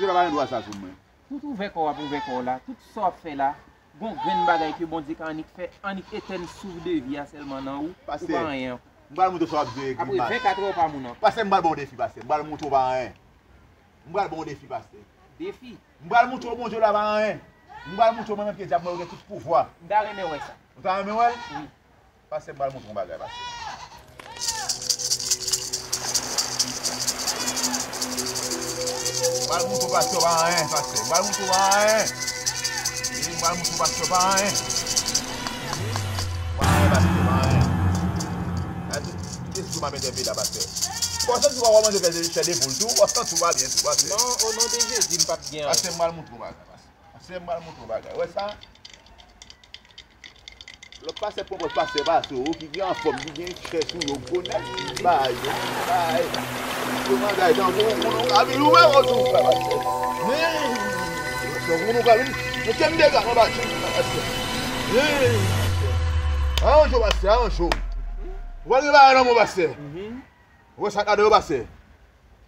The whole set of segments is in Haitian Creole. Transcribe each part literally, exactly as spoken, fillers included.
Yo pa gen dwa sa sou mwen. Tout ouvè kò w ap ouvè kò w la, tout sa w ap fè la, gon grenn bagay ke Bondye ka annik fè, annik etèn souf de vi a sèlman nan ou, ou pa anyen ankò. M pral montre w sa w ap di yo ekri mal. Apre vennkat è w pa moun ankò. Pastè, m pral ba w defi, pastè. M pral montre w pa anyen. M pral ba w defi, pastè. Defi? M pral montre w Bondye la pa anyen. M pral montre w mwen menm ke dyab mwen yo gen tout pouvwa. M ta renmen wè sa. Ou ta renmen wè l? Wi. Pastè, m pral montre w yon bagay, pastè. M pral montre w pastè pa anyen, pastè. M pral montre w pa anyen. Wi, m pral montre w pastè pa anyen. Pa anyen, pastè, pa anyen. Gade tout, tout espri m ap entèpele la, pastè. Bon, w ap santi w pa manje fè, fè de poul tou, w ap santi w pa byen tou, pastè. Non, o non de Jezi, m p ap gen anyen. Pastè, m pral montre w bagay, pastè. Pastè, m pral montre w bagay. Wè sa? Lòt pastè pran pòz pastè pase w, ki gen anfòm, ki gen chè sou yo, gwo nèg, bay, bay. Yo bagay tankou moun ou ka vin ou wè w tou, frè pastè. Tankou moun ou ka vin, men kè m dega nan bati, frè pastè. Aranj ou, pastè, aranj ou. Ou pa gen bagay nan men w, pastè. Ou wè sa gade yo, pastè.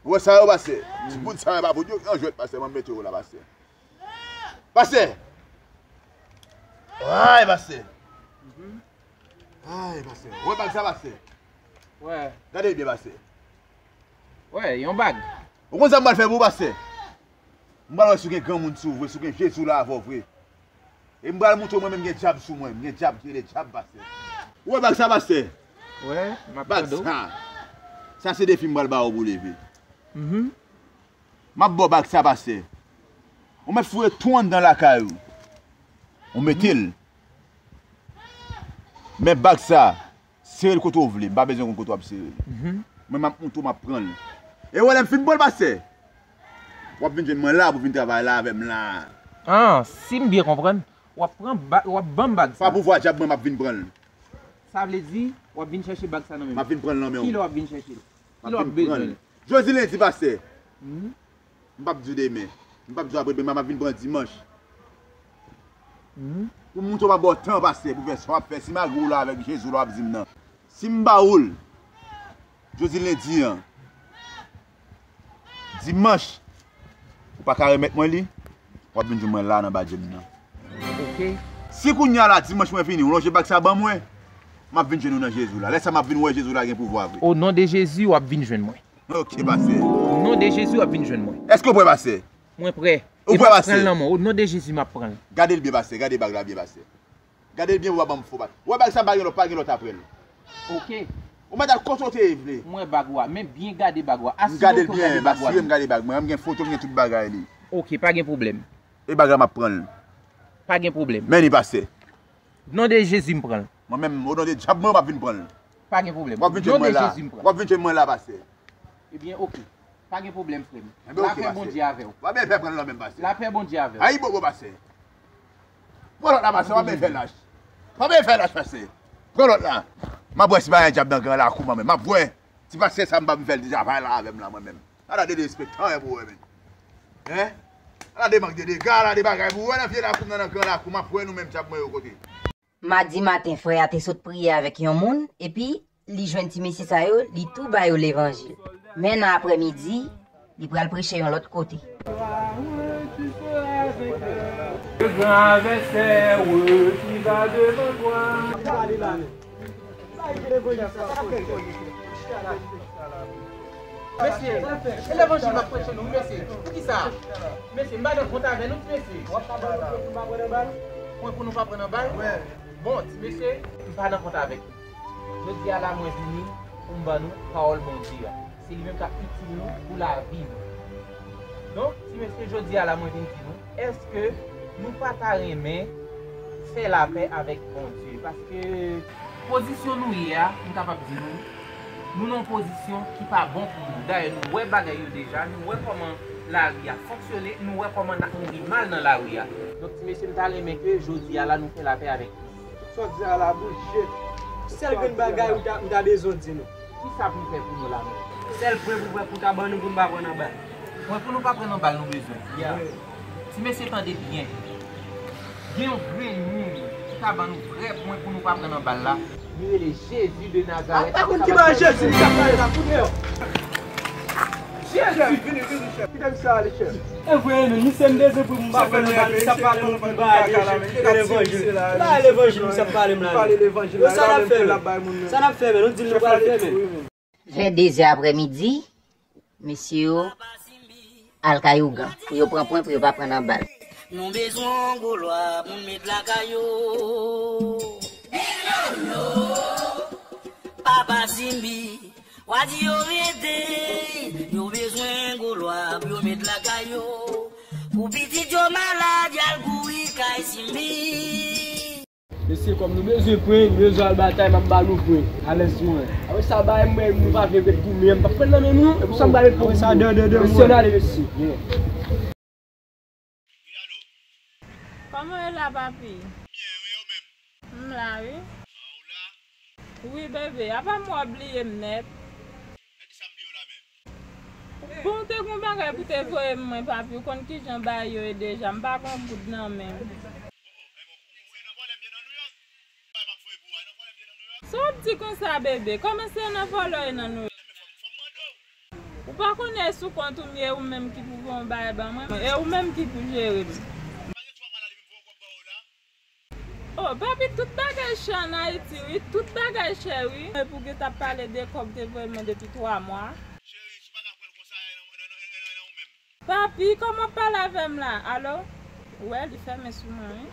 Ou wè sa yo, pastè. Ti bout sa yo pa bout yo, ki an jwèt, pastè, mwen mete yo la, pastè. Pastè! Ay, pastè! Ay, pastè! Ou wè bag sa, pastè? Wè. Gade l byen, pastè. Wè, yon bag. Ou konn sa m pral fè pou ou, pastè? M pral wè si w gen granmoun sou ou vre, si w gen Jezi w la avè w vre. E m pral montre w mwen menm gen dyab sou mwen, m gen dyab ki rele dyab, pastè. Ou wè bag sa, pastè? Wè, m ap tande w. Bag sa. Sa se defi m pral ba ou pou w leve. M ap ba w bag sa, pastè. Ou mèt foure tou anndan lakay ou. Ou mete l. Men bag sa, sere l kote w vle. M pa bezwen konn kote w ap sere l. Mwen, m ap monte w, m ap pran l. E wè, lè m fin pran l, pastè, w ap vin jwenn mwen la pou vin travay la avè m la. Ah, si m byen konprann, w ap pran ba-, w ap ban m bag sa. Pa pouvwa dyab mwen, m ap vin pran l. Sa vle di, w ap vin chèche bag sa nan men m. M ap vin pran l nan men w. Kilè w ap vin chèche l? Kilè w ap bezwen l? Jodi lendi, pastè. M p ap di w demen. M p ap di w apre demen, m ap vin pran dimanch. Pou m montre w m ap ba w tan, pastè, pou fè sa w ap fè. Si malgre w la avèk Jezi w la w ap di m nan. Si m ba ou l, jodi lendi an, dimanch, ou pa ka remèt mwen li, w ap vin jwenn mwen la nan badje m nan. Ok. Si kounye a la, dimanch mwen vini, ou lonje bag sa ban mwen, m ap vin jwenn ou nan Jezi w la. Lè sa m ap vin wè Jezi w la gen pouvwa vre. O non de Jezi, w ap vin jwenn mwen. Ok, pastè. O non de Jezi, w ap vin jwenn mwen. Èske w prè, pastè? Mwen prè. Ou prè, pastè? E m ap pran l nan men w. O non de Jezi, m ap pran l. Gade l byen, pastè. Gade bag la byen, pastè. Gade l byen pou w pa ban m fo bag. Ou wè bag sa pa gen lòt, pa gen lòt apre l. Ok. Ou mèt al kote w te vle. M wè bag ou a, men byen gade bag ou a. Asire w ke w gade bag ou a byen. M gade l byen, asire m gade bag mwen. M gen foto, m gen tout bagay li. Ok, pa gen pwoblèm. E bag la m ap pran l. Pa gen pwoblèm. Men li, pastè. Non de Jezi, m pran l. Mwen menm, o non de dyab mwen, w ap vin pran l. Pa gen pwoblèm. W ap vin jwenn mwen la. W ap vin jwenn mwen la, pastè. Ebyen, ok. Pa gen pwoblèm, frè m. Lapè Bondye avè w. W ap byen fè pran l nan men m, pastè. Lapè Bondye avè w. Ayibobo, pastè. Pran lòt la, pastè, w ap byen fè lach. W ap byen fè lach, pastè. Pran lòt la. M ap wè si pa gen dyab nan gran lakou mwen menm. M ap wè. Ti pastè sa m pa vin fè l deja, pa la avè m la mwen menm. Ala derespektan pou wè menm. Hein? Ala de mank de dega, ala de bagay pou wè nan vye lakou m nan, nan gran lakou, m ap wè nou menm dyab mwen yo kote. Madi maten, frè a te sot priye avèk yon moun, epi li jwenn ti mesye sa yo, li tou ba yo levanjil. Men nan aprèmidi, li pral preche yon lòt kote. Le grand adversaire qui va devant toi. Mesye, se levanjil m ap preche nou, wi, mesye. Poukisa? Mesye, m pa nan kont avè nou, ti mesye. W ap ka ban nou kont pou m pa pran nan bal? Mwen pou nou pa pran nan bal? Bon, ti mesye, m pa nan kont avèk nou. Jodi a la, mwen vini pou m ban nou pawòl Bondye a. Se li menm k ap itil nou pou lavi nou. Donk, ti mesye, jodi a la, mwen vin di nou, èske nou pa ta renmen fè lapè avèk Bondye? Paske pozisyon nou ye a, m kapab di nou, nou nan yon pozisyon ki pa bon pou nou. Dayè, nou wè bagay yo deja, nou wè kòman lari a fonksyone, nou wè kòman n ap mouri mal nan lari a. Donk, ti mesye, m ta renmen ke jodi a la, nou fè lapè avèk Kris. Sa w di a la, bullshit. Sèl grenn bagay ou ta, m ta bezwen di nou. Kisa pou n fè pou nou la menm? Sèl pwen pou, pou ta ban nou pou n pa pran nan bal. Pwen pou nou pa pran nan bal nou bezwen. Yeah. Ti mesye, tande byen. Gen yon grenn moun ki ka ban nou vrè pwen pou nou pa pran nan bal la. Li rele Jezi de Nazarèt. Pa konn ki bagay Jezi li ka pale la, koute yo. Vini, vini, chèf. Kite misye ale, chèf. E vre, men misye m bezwen pou m pa pran nan bal, misye ap pale m pou bagay levanjil. Bagay levanjil, misye ap pale m la. Yo, sa n ap fè, men? Sa n ap fè, men? Nou di l nou pral fè, men. Vè dezè aprèmidi, mesye yo al kay ougan pou yo pran pwen, pou yo pa pran nan bal. Nou bezwen yon gwo lwa pou n met lakay yo. Papa Simbi, w a di yo rete, yo bezwen gwo lwa pou yo met lakay yo. Pou pitit yo malad, y al kouri kay Simbi. Mesye, kòm nou bezwen pwen, nou bezwen al batay, m ap ba nou pwen. Alèz mwen. Apre sa, bay mwen, nou pa vle ret goumen, m p ap pran nan men nou, e pou sa m ba ret pou sa, de, de, de, mesye, n ale, mesye. Kòman w ye la, papi? Byen, wi, ou menm? M la, wi. An, ou la? Wi, bebe, apa m wè w bliye m nèt? Nan ki sa m bliye w la menm? Bon, w te gon bagay pou te voye m mwen, papi, ou konn kijan bagay yo ye deja, m pa gon goud nan men m. Sa w ap di konsa, bebe? Kòman se nan vòlò e nan nou? Ou pa konnen e sou kont ou m ye, ou menm ki pou voye yon bagay ban mwen, e ou menm ki pou jere m. Oh, papi, tout bagay chè ann Ayiti, wi. Tout bagay chè, wi. E pou w gentan ap pale de kòb te voye mwen depi twa mwa. Papi, kòman w ap pale avè m la? Alo? Ou wè, li fèmen sou mwen, wi.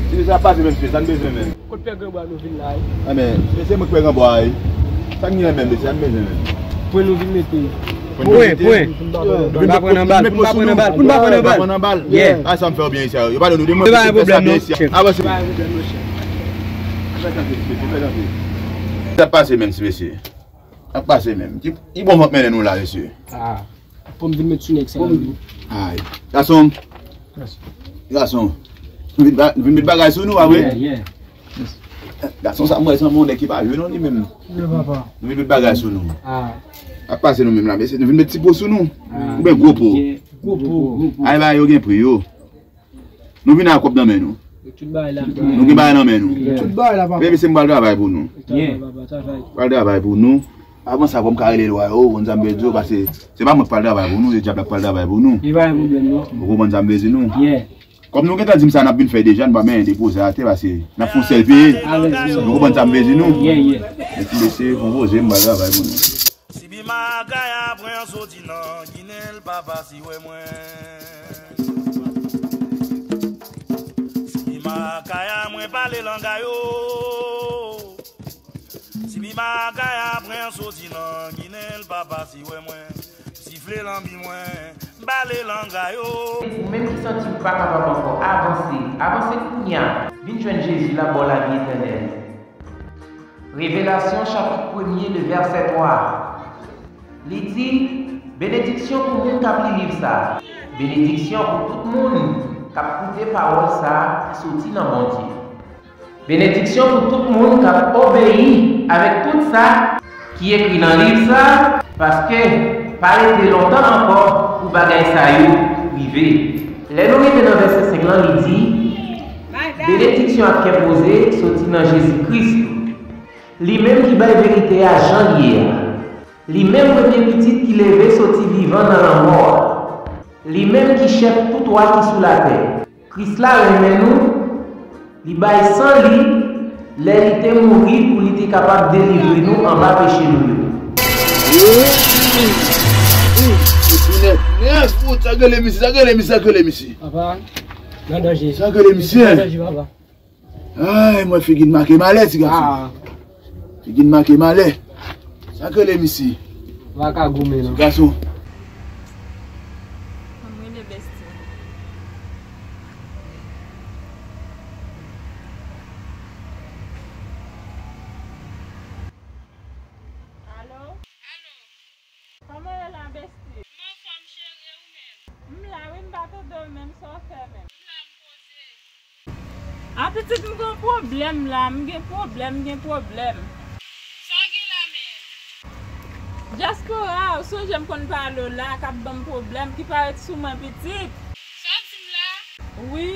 Mesye, sa pase menm, mesye, sa n bezwen menm. Kot pè Granbwa nou vin la, wi? Enben, mesye, mwen k pè Granbwa, wi. Sa n gen menm, mesye, sa n bezwen menm. Pwen nou vin mete. Pwen, pwen. Pou n pa pran nan bal, pou n pa pran nan bal, pou n pa pran nan bal. Yeah. A, sa m fè w byen isi a. Yo pale nou de mwen, mesye, fè sa byen isi a. Avanse. Sa pase menm, mesye. Sa pase menm. Ki, ki bon vant mennen nou la, mesye? Ah. Pou m vin met sou nèg sa yo. Ay, gason. Gason. Nou vin ba-, nou vin met bagay sou nou, a vre? Yeah, yeah. Gason sa, m wè se yon nèg ki pa jwe non, li menm. Nou vin met bagay sou nou. Ah. Sa pase nou menm la, mesye, nou vin met ti po sou nou. Ah. Oubyen gwo po. Yeah. Gwo po, gwo po. Ay, bagay yo gen pri yo. Nou vin ak kòb nan men nou. Tout bagay la. Nou gen bagay nan men nou. Yeah. Tout bagay la, papa. Bebe, se m pral travay pou nou. Yeah. Pral travay pou nou. Avan sa, fò m ka rele lwa yo, ou konn sa m vle di w, paske se pa mwen k pral travay pou nou, se dyab la k pral travay pou nou. Li pa gen pwoblèm, non. Ou konprann sa m vle di nou? Yeah. Kòm nou gentan di m sa n ap vin fè deja, nou pa menm depoze atè, paske n ap fè yon sèl peye. Alèz, wi. Ou konprann sa m vle di nou? Yeah, yeah. Mèsi, mesye, konpoze, m pral travay pou nou. Sibi Makaya pran soti nan Ginen, l papa si wè mwen. Sibi Makaya mwen pale langa yo. Sibi Makaya pran soti nan Ginen, l papa si wè mwen. Sifle lanbi mwen, bale langa yo. Ou menm ki santi w pa kapab ankò, avanse, avanse kounya. Vin jwenn Jezi la ba w lavi etènèl. Revelasyon chapit premye, le vèsè twa. Li di, benediksyon pou moun k ap li liv sa a. Benediksyon pou tout moun k ap koute pawòl sa a ki soti nan Bondye. Benediksyon pou tout moun k ap obeyi avèk tout sa ki ekri nan liv sa a, paske pa rete lontan ankò pou bagay sa yo rive. Lè nou rive nan vèsè senk lan, li di, benediksyon ak kè poze soti nan Jezi Kris, li menm ki bay verite a jan l ye a, li menm premye pitit ki leve soti vivan nan lanmò a, li menm ki chèf tout wa ki sou latè. Kris la renmen nou, li bay san li lè li te mouri pou li te kapab delivre nou anba peche nou yo. Nèf, nèf, fout, sa k rele misye, sa k rele misye, sa k rele misye. Papa, nan danje. Sa k rele misye. Nan danje, papa. Ay, mwen figi n make malè, ti gason. Ah. Figi n make malè. Sa k rele misye? Vagabon, non. Ti gason. Mwen rele Bestie. Alo? Alo? Kòman w ye la, Bestie? M anfòm, cheri, e ou menm? M la wi, m pa tande w menm, sa w fè menm? M la, m poze. A pitit, m gen pwoblèm la, m gen pwoblèm, m gen pwoblèm. Sa w gen la menm? Dyaspora, ou sonje m konn pale w la, k ap ban m pwoblèm, ki parèt sou mwen pitit. Sa w di m la? Wi.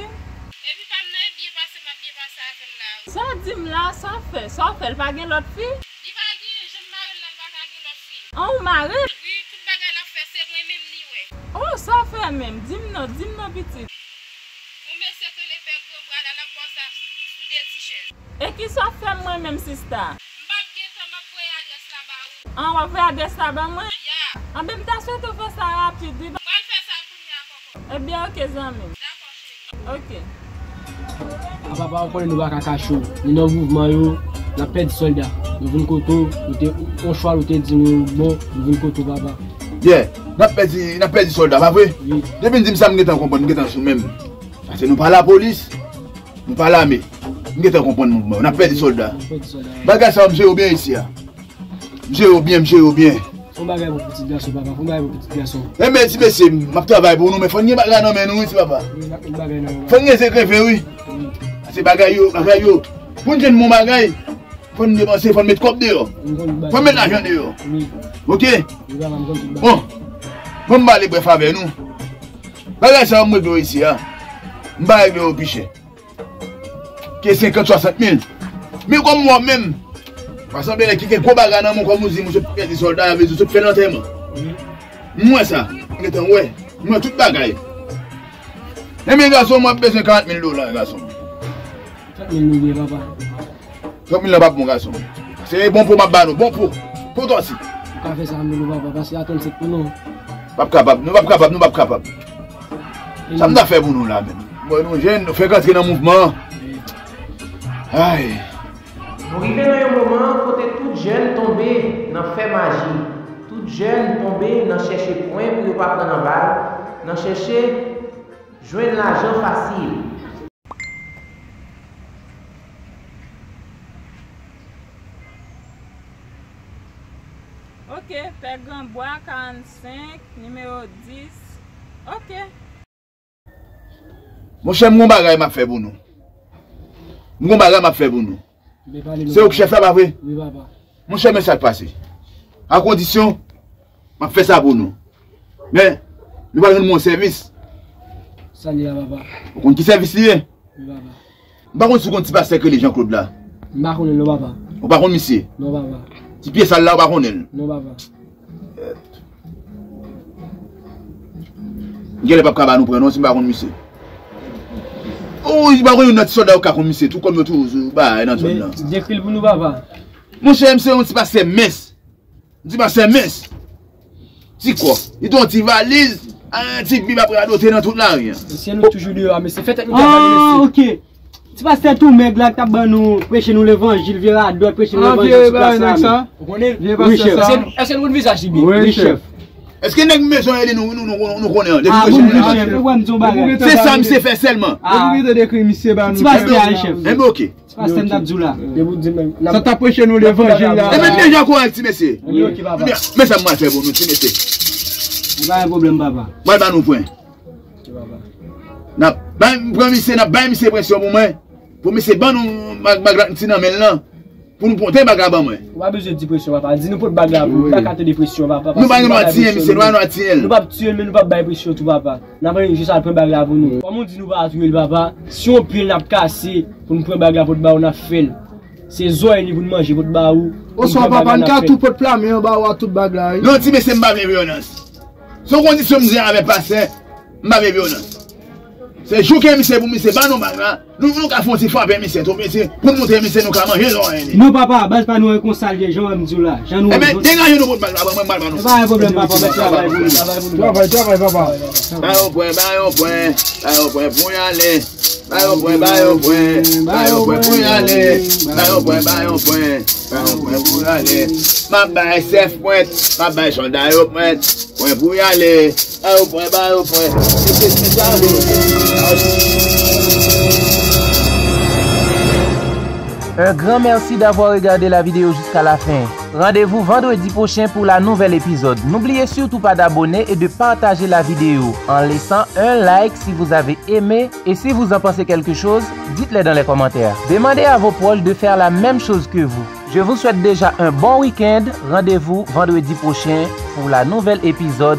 Epi pa m nan e byen pase m ap byen pase avè l la wi. Sa w Di m la, sa w fè? Sa w fè? L pa gen lòt fi? Li pa gen, jan m mare l la, l pa ka gen lòt fi. An, ou mare l? Wi, tout bagay l ap fè, se mwen menm li wè. Oh, sa w fè menm? Di m non, di m non, pitit. Yon mesye k rele Pè Granbwa la, l ap ba w sa sou de ti chèz. E kisa w fè m mwen menm, sista? M p ap gen tan, m ap voye adrès la ba ou. An, w ap voye adrès la ban mwen? Ya. Anben, m ta swete w fè sa rapid, wi. M pral fè sa kounye a, kòkò. Ebyen, oke, zanmi m. Dakò, cheri. Oke. A papa, ou konnen nou pa ka kache w. Nou nan mouvman yo, n ap pèdi sòlda. Nou vin kote w, nou te, yon chwal ou te di nou bon, nou vin kote w, papa. Yeah, n ap pèdi, n ap pèdi sòlda, pa vre? Wi. Depi n di m sa, m gentan konprann, m gentan sou menm. Paske nou pa lapolis, nou pa lame. M gentan konprann mouvman yo. N ap pèdi sòlda. N ap pèdi sòlda, wi. Bagay sa yo, m jere yo byen isi a. M jere yo byen, m jere yo byen. Fè yon bagay pou pitit gason, papa. Fè yon bagay pou pitit gason. Enben, ti mesye, m ap travay pou nou, men fò n gen bagay nan men nou, wi, ti papa. Wi, n ap gen bagay nan men nou. Fò n gen ze kreve, wi. Wi. Se bagay yo, bagay yo. Pou n jwenn bon bagay, fò n depanse, fò n met kòb deyò. Fò n met lajan deyò. Wi. Oke? Wi, papa, m konn tout bagay. Bon. Bon, m ba le brèf avè nou. Bagay sa yo m regle yo isi a. M pa regle yo pi chè. Ke senkant, swasant mil. Men kòm mwen menm, pa sanble nèg ki gen gwo bagay nan men w, kòm ou di, m sot pèdi sòlda, sa vle di w sot fè lantèman. M wè sa. M gentan wè. M wè tout bagay. Enben, gason, mwen ap bezwen karant mil dola, gason. Trant mil nou gen, papa. Trant mil lan p ap bon, gason. Se bon po m ap ba nou, bon po. Po tòsi. Ou ka fè sa pou nou, papa, paske a trannsenk pou nou. P ap kapab, nou p ap kapab, nou p ap kapab. Sa m ta fè pou nou la menm? Bon, nou jèn, nou fèk antre nan mouvman an. Ay. Nou rive nan yon moman kote tout jèn tonbe nan fè maji. Tout jèn tonbe nan chèche pwen pou yo pa pran nan bal, nan chèche jwenn lajan fasil. Ok, Pè Granbwa, karannsenk, nimewo dis. Ok. Monchè, m gon bagay m ap fè pou nou. M gon bagay m ap fè pou nou. Se ou k chèf la, pa vre? Wi, papa. Monchè, men sa k pase. A kondisyon, m ap fè sa pou nou. Men, nou pral rann mwen yon sèvis. Sa li a, papa? Ou konn ki sèvis li ye? Wi, papa. M pa konn si w konn ti pastè k rele Jean Claude la? M pa konnen l non, papa. Ou pa konn misye? Non, papa. Ti pye sal la, ou pa konnen l? Non, papa. Genlè p ap ka ba nou pran non, si m pa konn misye. Ou pa konn youn nan ti sòlda yo ka konn misye tou, kòm yo toujou bay nan zòn nan. Men, dekri l pou nou, papa. Monchè, misye yon ti pastè mens. M di pastè mens. Ti kò. Li te yon ti valiz, yon ti bib ap radote nan tout lari an. Mesye, nou toujou deyò a, mesye. Fè tèt nou travay, mesye. Ah, ok. Ti pastè tou mèg la k t ap ban nou, preche nou levanjil, vye radòt, preche nou levanjil sou plas la, men. Ou konnen? Vye pastè sa. Èske, èske nou konn vizaj li byen? Wi, chèf. Èske nèg m bezwen rele nou, nou, nou, nou konnen an? Depi preche nou levanjil. Ah, bon, chèf, ou wè m di yon bagay. Se sa misye fè sèlman. Ah. Depi ou te dekri misye ba nou. Ti pastè a, chèf. Enben, ok. Se pa sa m t ap di w la. Sa t ap preche nou levanjil la. Enben, deja kòrèk, ti mesye. Wi, ok, papa. Men sa m pral fè pou nou, ti mesye. Pa gen pwoblèm, papa. Mwen ba nou pwen. Ok, papa. N ap bay, pran misye, n ap bay misye presyon pou mwen. Pou misye ban nou bag, bag la, ti nan men l lan. Pou nou pote bag la ban mwen. Ou pa bezwen di presyon, papa. Di nou pote bag la pou nou. Nou pa ka tande presyon, papa. Nou pa gen dwa tiye misye, nou pa gen dwa tiye l. Nou p ap tiye l, men nou p ap bay presyon tou, papa. N ap jis al pran bag la pou nou. Kòm ou di nou pa touye l, papa, si yon pye n ap kase pou n pran bag la pou n ba ou, n ap fè l. Se zòrèy ni pou n manje pou n ba ou. Oswa, papa, n ka tou pot pla men an ba ou a tout bag la, wi. Non, ti mesye, m pa vle vyolans. Se yon kondisyon m di avè pastè, m pa vle vyolans. Se jou ke misye pou misye ba nou bag la. Nou, nou ka fè yon ti frape misye tou, mesye, pou n montre misye nou ka manje zòrèy li. Non, papa, baz pa nou an konsa l ye, jan m di w la. Jan nou. Enben, degaje nou kot bag la, ban mwen, m al ba nou. Se pa yon pwoblèm, papa, mèt travay pou nou. Travay, travay, papa. Ba yo pwen, ba yo pwen, ba yo pwen pou y ale. Ba yo pwen, ba yo pwen, ba yo pwen pou y ale. Ba yo pwen, ba yo pwen, ba yo pwen pou y ale. M ap bay sèf pwent, m ap bay sòlda yo pwent. Pwen pou y ale. Ba yo pwen, ba yo pwen. Se, se, se sa yo. Un grand merci d'avoir regardé la vidéo jusqu'à la fin. Rendez-vous vendredi prochain pour la nouvelle épisode. N'oubliez surtout pas d'abonner et de partager la vidéo en laissant un like si vous avez aimé et si vous en pensez quelque chose, dites-le dans les commentaires. Demandez à vos proches de faire la même chose que vous. Je vous souhaite déjà un bon week-end. Rendez-vous vendredi prochain pour la nouvelle épisode.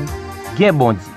Gen Bondye.